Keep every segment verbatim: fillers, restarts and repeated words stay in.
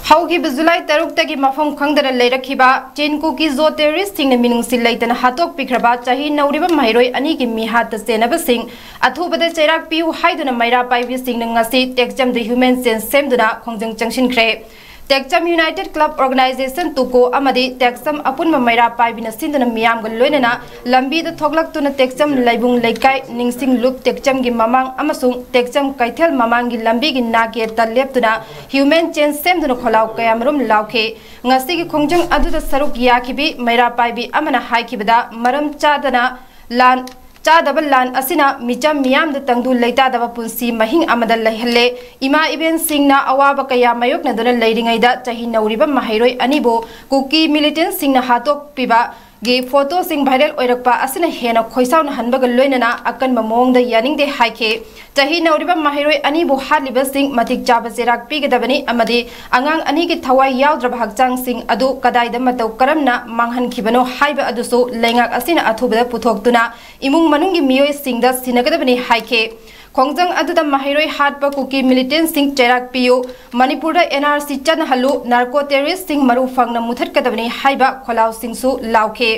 ꯍꯧꯈꯤꯕ ꯖꯨꯂꯥꯏ ꯇꯔꯨꯛꯇꯒꯤ ꯃꯐꯝ ꯈꯪꯗꯅ ꯂꯩꯔꯛꯈꯤꯕ ꯆꯤꯟ ꯀꯨꯀꯤ ꯖꯣ ꯇꯦꯔꯣꯔꯤꯁ꯭ꯠꯁꯤꯡꯅ ꯃꯤꯅꯨꯡꯁꯤ ꯂꯩꯇꯅ ꯍꯥꯠꯇꯣꯛꯄꯤꯈ꯭ꯔꯕ ꯆꯍꯤ ꯅꯧꯔꯤꯕ ꯃꯍꯩꯔꯣꯏ ꯑꯅꯤꯒꯤ ꯃꯤꯍꯥꯠꯇ ꯆꯦꯟꯅꯕꯁꯤꯡ ꯑꯊꯨꯕꯗ ꯆꯩꯔꯥꯛ ꯄꯤꯌꯨ ꯍꯥꯏꯗꯨꯅ ꯃꯩꯔꯥ ꯄꯥꯏꯕꯤꯁꯤꯡꯅ ꯉꯁꯤ ꯇꯦꯛꯆꯝꯗ human chain ꯁꯦꯝꯗꯨꯅ ꯈꯣꯡꯖꯪ ꯆꯪꯁꯤꯟꯈ꯭ꯔꯦ꯫ ꯇꯦꯛꯆꯝ United Club Organisation, ꯇꯨꯀꯣ ꯑꯃꯗꯤ ꯇꯦꯛꯆꯝ ꯑꯄꯨꯟꯕ ꯃꯩꯔꯥ ꯄꯥꯏꯕꯤꯅ ꯁꯤꯟꯗꯨꯅ ꯃꯤꯌꯥꯝꯒ ꯂꯣꯏꯅꯅ ꯂꯝꯕꯤꯗ ꯊꯣꯛꯂꯛꯇꯨꯅ ꯇꯦꯛꯆꯝ ꯂꯩꯕꯨꯡ ꯂꯩꯀꯥꯏ, ꯅꯤꯡꯁꯤꯡ ꯂꯨꯞ ꯇꯦꯛꯆꯝꯒꯤ ꯃꯃꯥꯡ ꯑꯃꯁꯨꯡ ꯇꯦꯛꯆꯝ ꯀꯩꯊꯦꯜ ꯃꯃꯥꯡꯒꯤ ꯂꯝꯕꯤꯒꯤ ꯅꯥꯛ ꯌꯦꯠꯇ ꯂꯦꯞꯇꯨꯅ human chain ꯁꯦꯝꯗꯨꯅ ꯈꯣꯜꯂꯥꯎ ꯀꯌꯥꯃꯔꯨꯝ ꯂꯥꯎꯈꯤ꯫ ꯉꯁꯤꯒꯤ ꯈꯣꯡꯖꯪ ꯑꯗꯨꯗ ꯁꯔꯨꯛ ꯌꯥꯈꯤꯕꯤ ꯃꯩꯔꯥ ꯄꯥꯏꯕꯤ ꯑꯃꯅ ꯍꯥꯏꯈꯤꯕꯗ, ꯃꯔꯝ ꯆꯥꯗꯅ ꯂꯥꯟ, ꯆꯥꯗꯕ ꯂꯥꯟ ꯑꯁꯤꯅ ꯃꯤꯆꯝ ꯃꯤꯌꯥꯝꯗ ꯇꯪꯗꯨ ꯂꯩꯇꯥꯗꯕ ꯄꯨꯟꯁꯤ ꯃꯍꯤꯡ ꯑꯃꯗ ꯂꯩꯍꯜꯂꯦ꯫ ꯏꯃꯥ ꯏꯕꯦꯟꯁꯤꯡꯅ ꯑꯋꯥꯕ ꯀꯌꯥ ꯃꯥꯌꯣꯛꯅꯗꯨꯅ ꯂꯩꯔꯤꯉꯩꯗ ꯆꯍꯤ ꯅꯧꯔꯤꯕ ꯃꯍꯩꯔꯣꯏ ꯑꯅꯤꯕꯨ ꯀꯨꯀꯤ militantꯁꯤꯡꯅ ꯍꯥꯠꯇꯣꯛꯄꯤꯕꯒꯤ photoꯁꯤꯡ viral ꯑꯣꯏꯔꯛꯄ ꯑꯁꯤꯅ ꯍꯦꯟꯅ ꯈꯣꯏꯁꯥꯎꯅꯍꯟꯕꯒ ꯂꯣꯏꯅꯅ ꯑꯀꯟꯕ ꯃꯑꯣꯡꯗ ꯌꯥꯅꯤꯡꯗꯦ ꯍꯥꯏꯈꯤ꯫ ꯆꯍꯤ ꯅꯧꯔꯤꯕ ꯃꯍꯩꯔꯣꯏ ꯑꯅꯤꯕꯨ ꯍꯥꯠꯂꯤꯕꯁꯤꯡ ꯃꯇꯤꯛ ꯆꯥꯕ ꯆꯩꯔꯥꯛ ꯄꯤꯒꯗꯕꯅꯤ ꯑꯃꯗꯤ ꯑꯉꯥꯡ ꯑꯅꯤꯒꯤ ꯊꯋꯥꯏ ꯌꯥꯎꯗ꯭ꯔꯕ ꯍꯛꯆꯥꯡꯁꯤꯡ ꯑꯗꯨ ꯀꯗꯥꯏꯗ ꯃꯇꯧ ꯀꯔꯝꯅ ꯃꯥꯡꯍꯟꯈꯤꯕꯅꯣ ꯍꯥꯏꯕ ꯑꯗꯨꯁꯨ ꯂꯩꯉꯥꯛ ꯑꯁꯤꯅ ꯑꯊꯨꯕꯗ ꯄꯨꯊꯣꯛꯇꯨꯅ ꯏꯃꯨꯡ ꯃꯅꯨꯡꯒꯤ ꯃꯤꯑꯣꯏꯁꯤꯡꯗ ꯁꯤꯟꯅꯒꯗꯕꯅꯤ ꯍꯥꯏꯈꯤ꯫ ꯈꯣꯡꯖꯪ ꯑꯗꯨꯗ ꯃꯍꯩꯔꯣꯏ ꯍꯥꯠꯄ ꯀꯨꯀꯤ militantꯁꯤꯡ ꯆꯩꯔꯥꯛ ꯄꯤꯌꯨ, ꯃꯅꯤꯄꯨꯔꯗ NRC ꯆꯠꯅꯍꯜꯂꯨ, narco terroristꯁꯤꯡ ꯃꯔꯨ ꯐꯪꯅ ꯃꯨꯊꯠꯀꯗꯕꯅꯤ ꯍꯥꯏꯕ ꯈꯣꯜꯂꯥꯎꯁꯤꯡꯁꯨ ꯂꯥꯎꯈꯤ꯫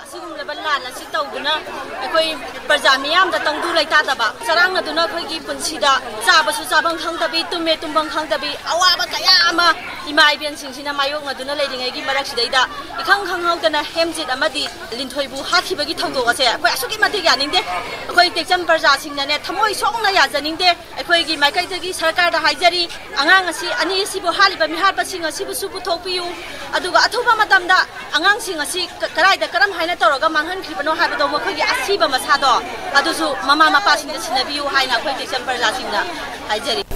ꯑꯁꯤꯒꯨꯝꯂꯕ ꯂꯥꯟ ꯑꯁꯤ ꯇꯧꯗꯨꯅ ꯑꯩꯈꯣꯏ ꯄ꯭ꯔꯖꯥ ꯃꯤꯌꯥꯝꯗ ꯇꯪꯗꯨ ꯂꯩꯇꯥꯗꯕ, ꯆꯔꯥꯡꯅꯗꯨꯅ ꯑꯩꯈꯣꯏꯒꯤ ꯄꯨꯟꯁꯤꯗ ꯆꯥꯕꯁꯨ ꯆꯥꯐꯝ ꯈꯪꯗꯕꯤ, ꯇꯨꯝꯃꯦ ꯇꯨꯝꯐꯝ ꯈꯪꯗꯕꯤ, ꯑꯋꯥꯕ ꯀꯌꯥ ꯑꯃ ꯏꯃꯥ ꯏꯕꯦꯟꯁꯤꯡꯁꯤꯅ ꯃꯥꯌꯣꯛꯅꯗꯨꯅ ꯂꯩꯔꯤꯉꯩꯒꯤ ꯃꯔꯛꯁꯤꯗꯩꯗ ꯏꯈꯪ ꯈꯪꯍꯧꯗꯅ ꯍꯦꯝꯖꯤꯠ ꯑꯃꯗꯤ ꯂꯤꯟꯊꯣꯏꯕꯨ ꯍꯥꯠꯈꯤꯕꯒꯤ ꯊꯧꯗꯣꯛ ꯑꯁꯦ ꯑꯩꯈꯣꯏ ꯑꯁꯨꯛꯀꯤ ꯃꯇꯤꯛ ꯌꯥꯅꯤꯡꯗꯦ꯫ ꯑꯩꯈꯣꯏ ꯇꯦꯛꯆꯝ ꯄ꯭ꯔꯖꯥꯁꯤꯡꯅꯅꯦ ꯊꯃꯣꯏ ꯁꯣꯛꯅ ꯌꯥꯖꯅꯤꯡꯗꯦ꯫ ꯑꯩꯈꯣꯏꯒꯤ ꯃꯥꯏꯀꯩꯗꯒꯤ ꯁꯔꯀꯥꯔꯗ ꯍꯥꯏꯖꯔꯤ, ꯑꯉꯥꯡ ꯑꯁꯤ ꯑꯅꯤ ꯑꯁꯤꯕꯨ, ꯍꯥꯠꯂꯤꯕ ꯃꯤꯍꯥꯠꯄꯁꯤꯡ ꯑꯁꯤꯕꯨꯁꯨ ꯄꯨꯊꯣꯛꯄꯤꯌꯨ, ꯑꯗꯨꯒ ꯑꯊꯨꯕ ꯃꯇꯝꯗ ꯑꯉꯥꯡꯁꯤꯡ ꯑꯁꯤ ꯀ-, ꯀꯗꯥꯏꯗ ꯀꯔꯝ ꯍꯥꯏꯅ ꯇꯧꯔꯒ ꯃꯥꯡꯍꯟꯈ꯭ꯔꯤꯕꯅꯣ ꯍꯥꯏꯕꯗꯣ ꯃꯈꯣꯏꯒꯤ ꯑꯁꯤꯕ ꯃꯁꯥꯗꯣ ꯑꯗꯨꯁꯨ ꯃꯃꯥ ꯃꯄꯥꯁꯤꯡꯗ ꯁꯤꯟꯅꯕꯤꯌꯨ ꯍꯥꯏꯅ ꯑꯩꯈꯣꯏ ꯇꯦꯛꯆꯝ ꯄ꯭ꯔꯖꯥꯁꯤꯡꯅ ꯍꯥꯏꯖꯔꯤ꯫